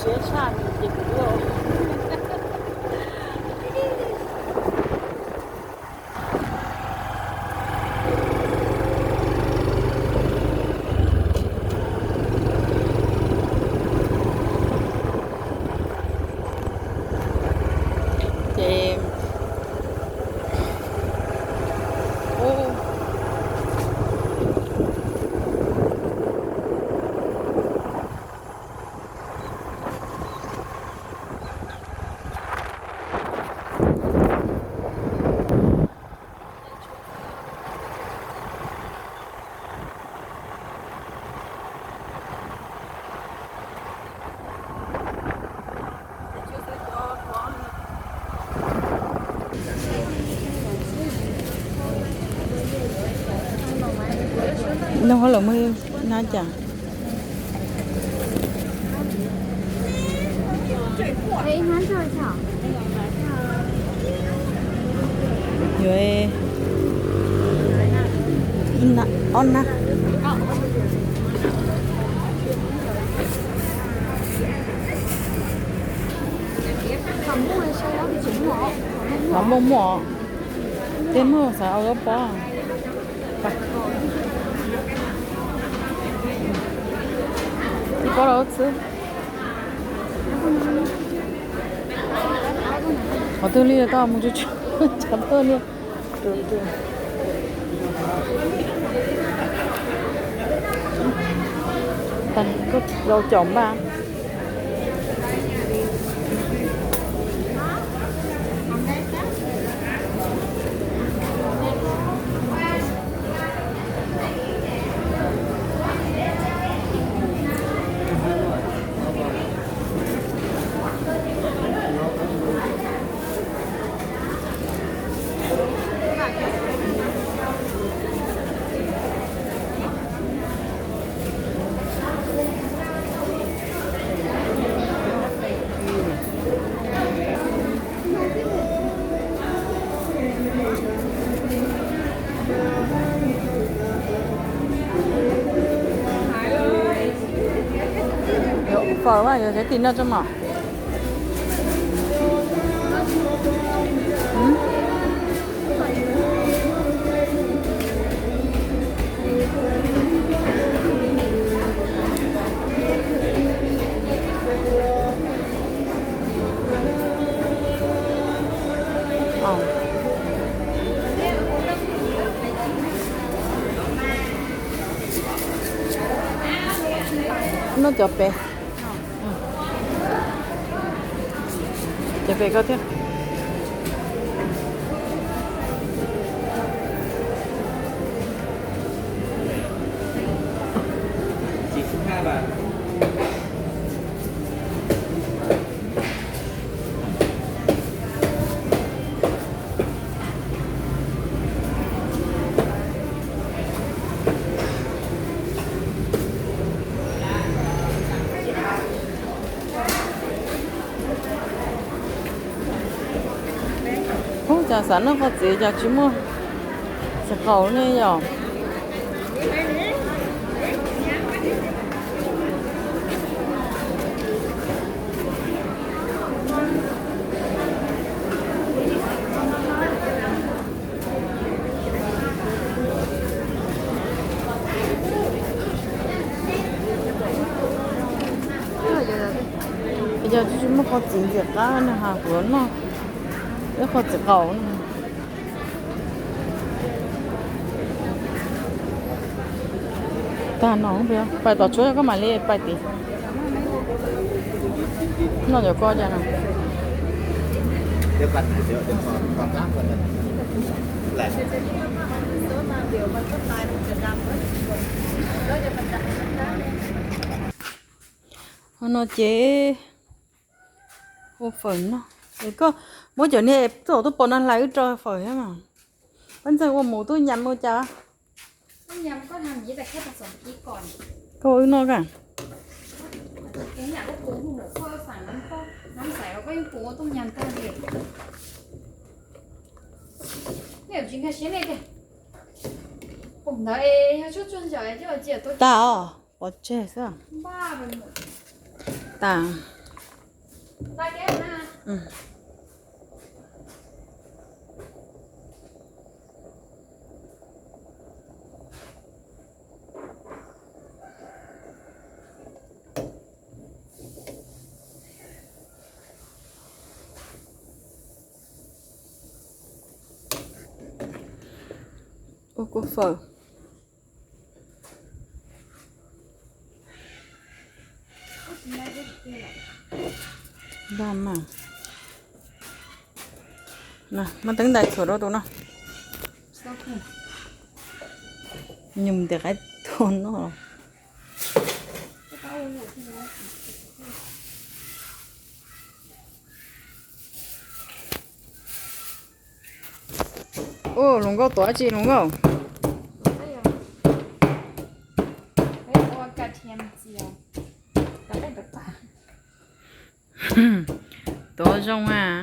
Ces Noj hauj lwm mus na cas. Yuav ib na, ob na. Los muaj muaj, tej muaj xav ua pob. Ib pob los xwb. Qhov twg li tau mus tsuj tsuag, cov tuaj li. Tag koj rau caum npaj. Phawj mas yuav xav tim no tso mas. Noj cov pem. Cov pem koj thiab. Ub, cas xav noj qhov txiv cas tsis muaj txiv qaub ne yom? Yog tsis muaj qhov txiv ntxim qab no has kuv noj ib qho txiv qaub no. Tag no pais tom tshuab koj mam li pais tid. Noj cov koj cas no. Ho no ces ua fawm no. Es koj muab cov niag tuaj, tuaj pos no hlais wb rau fawm thiab mas. Pab ntxeeg ua mus tuaj nyam ua cas? Koj ua wb noj ka. Tag os, pov tseg xwb. Tag. Ua kua fawm. Muab teeb ntais txhuam rau tus no. Nyuam tias qaib tuag no. Ua, hluas nkauj tuav dab tsi hluas nkauj? Tuav zoo a.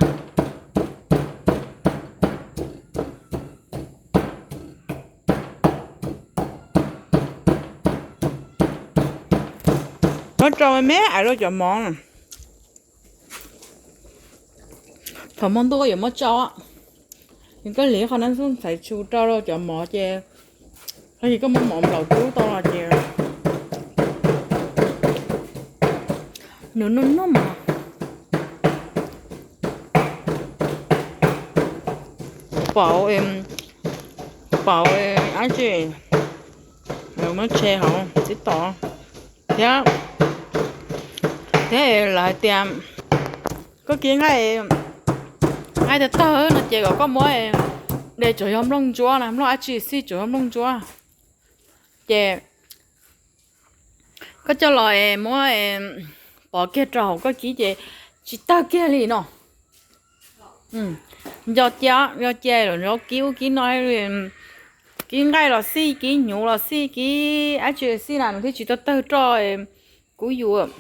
Muab rau me me ais rau cov mov. Thaum hmo ntuj koj yuav muab tsau, yog koj hliv qhov nab xub ntxhais tsu rau rau cov mov ces, yog koj muab mov nplaum rub tau los ces nws noj noj mov. Pauv, pauv dab tsi, muab tshe hauv tib tod thiab. Thiab lawv hais tias koj kib nqaij, nqaij tawg tawg no ces kom koj muab de tsuas yog nplooj ntsuab na, nplooj dab tsi xij tsuas yog nplooj ntsuab. Ces koj coj los muab pov kiag rau hauv koj kib ces tsis tawg kiag li no. Nco cia, nco cia los nrog kib ub kib no, kib nqaij los xij, kib hnyuv los xij, kib dab tsi xij na nws thiaj tsis tawg tawg roj. Kuv yuav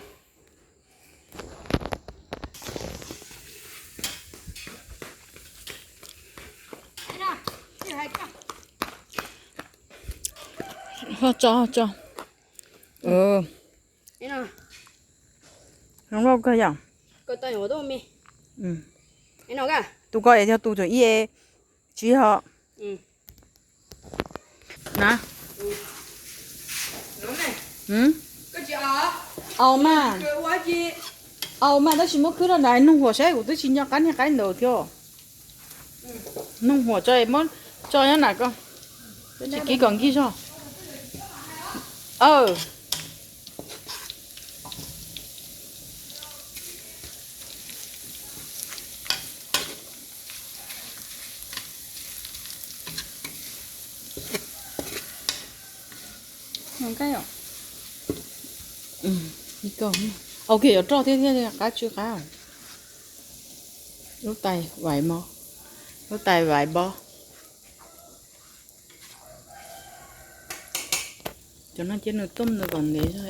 tso, tso. Zoo nkauj kawg yom. Tus ko es yog tus tseem ib, tsis yog na. Au mas, au mas tab sis muab khwb rau ntawd, noog huam saib, kuv twb tsis nco qab niag qaib ntawd thiab. Noog huam tso, muab tso nyob na koj, tsis kib kom nkig zog. Ua kiag yuav roj thiab thiaj qab tsw qab. Lub tais vaiv mob, lub tais vaiv mob. Cov no cia nws tuaj nws kom ntev zog.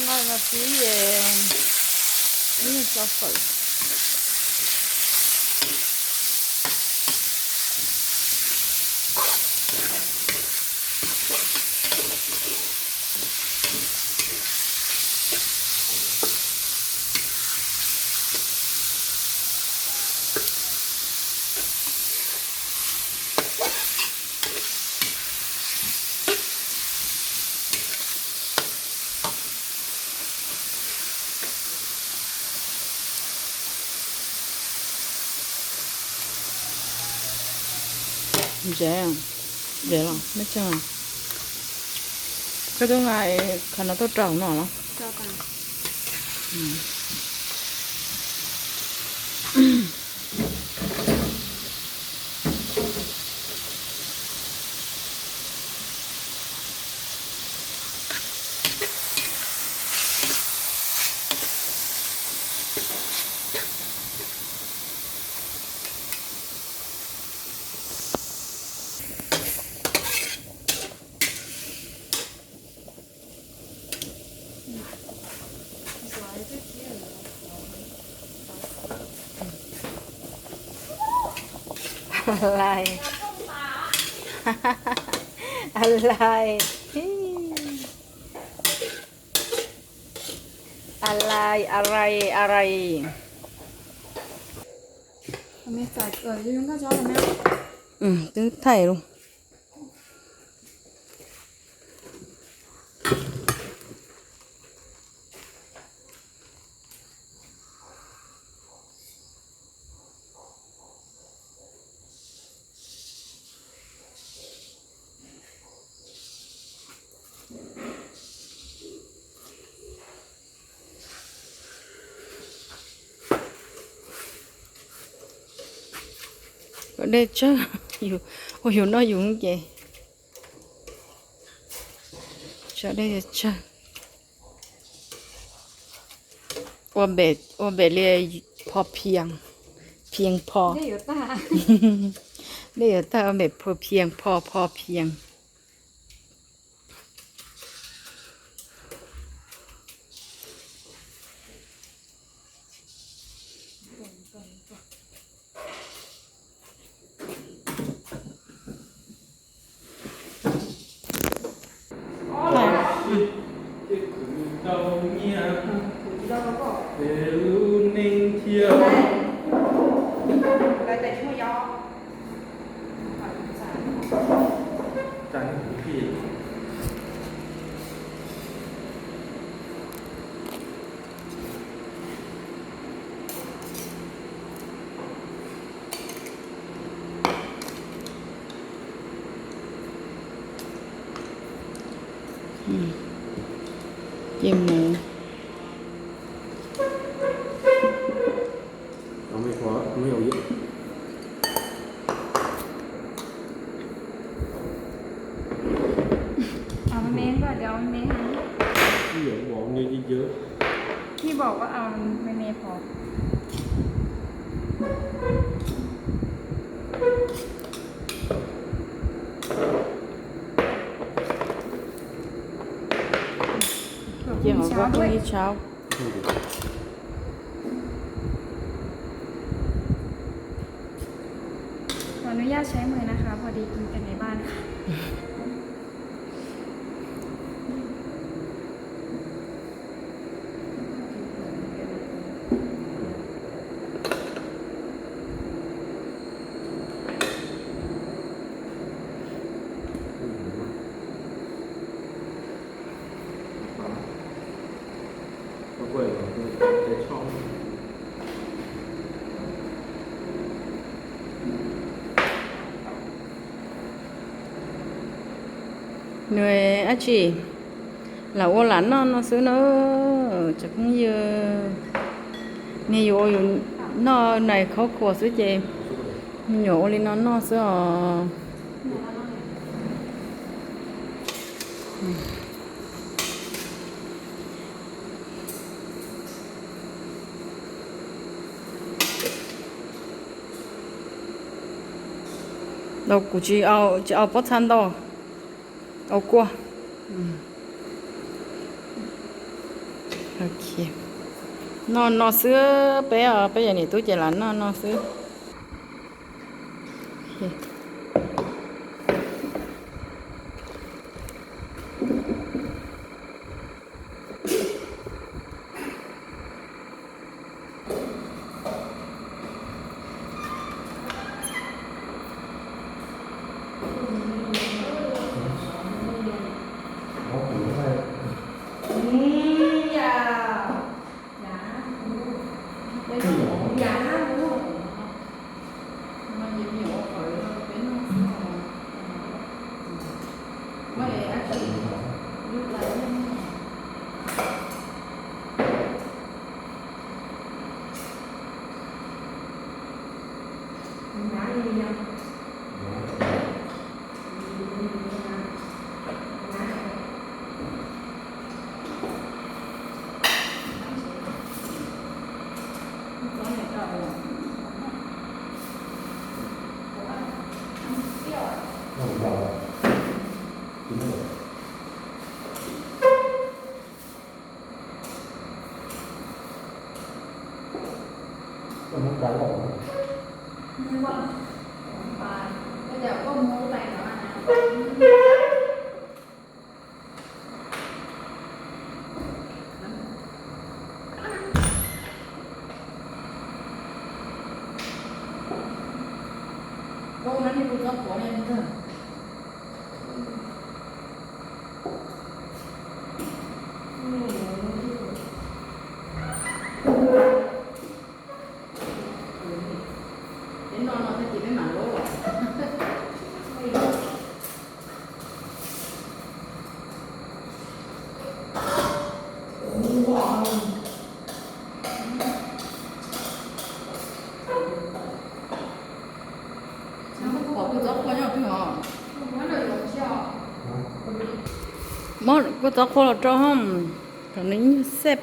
Nqaij no tib, ib xyov fawm. Ntsev, ntsev los me tsev, koj twb nqa qhov no tuaj rau no los? Alai. Alai. Alai, alai, alai. Twb thaij lawm. Dej tsawg, ua yus noj yus ces tso dej tsawg. Ua npem li pho phiee, phiee pho. Dej yuav tag, ua npem pho phiee, pho, pho phiee. Ces mus. Ao me me, koj tias ao me me hos. Ib yam npaum nws yws yws. Ib yam npaum koj ao me me pom. Cia hauv koj pheej ib tshauv.ขออนุญาตใช้มือนะคะ พอดีกินกันในบ้านค่ะ Nws dab tsi, lam ua lam noj no xwb na, tsoom phooj ywg. Niag yus ua yus noj nais khaub khuas xwb ces me nyuam ua li no noj xwb os. Kuv tsis, tsis au pob txha ntau, au kua. Noj no xwb peb, peb yog niam tub ces lam noj no xwb. Pom kuv txob qhua nyob twg os? Muab kuv txob qhua los rau hov, kom nws nyuag xej.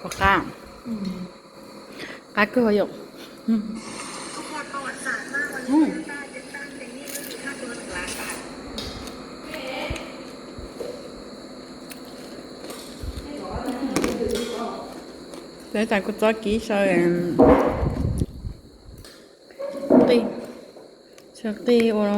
Pom qab, qab kawg yom. Peb tas kuv txob kiv saw qij, saw qij ua.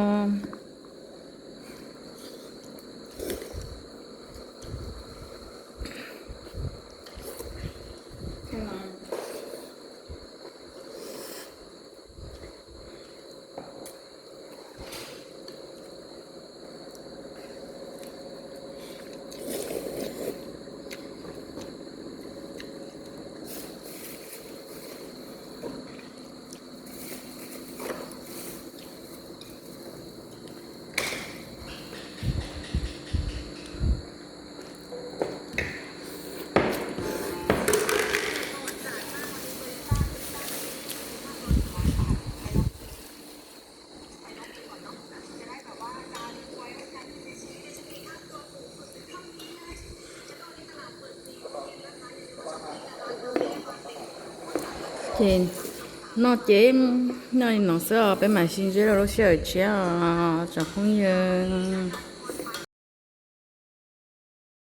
Ces noj ces noj li no xwb os, peb mam sib ntsib rau lub sij hawm tshiab os tsoom phooj ywg.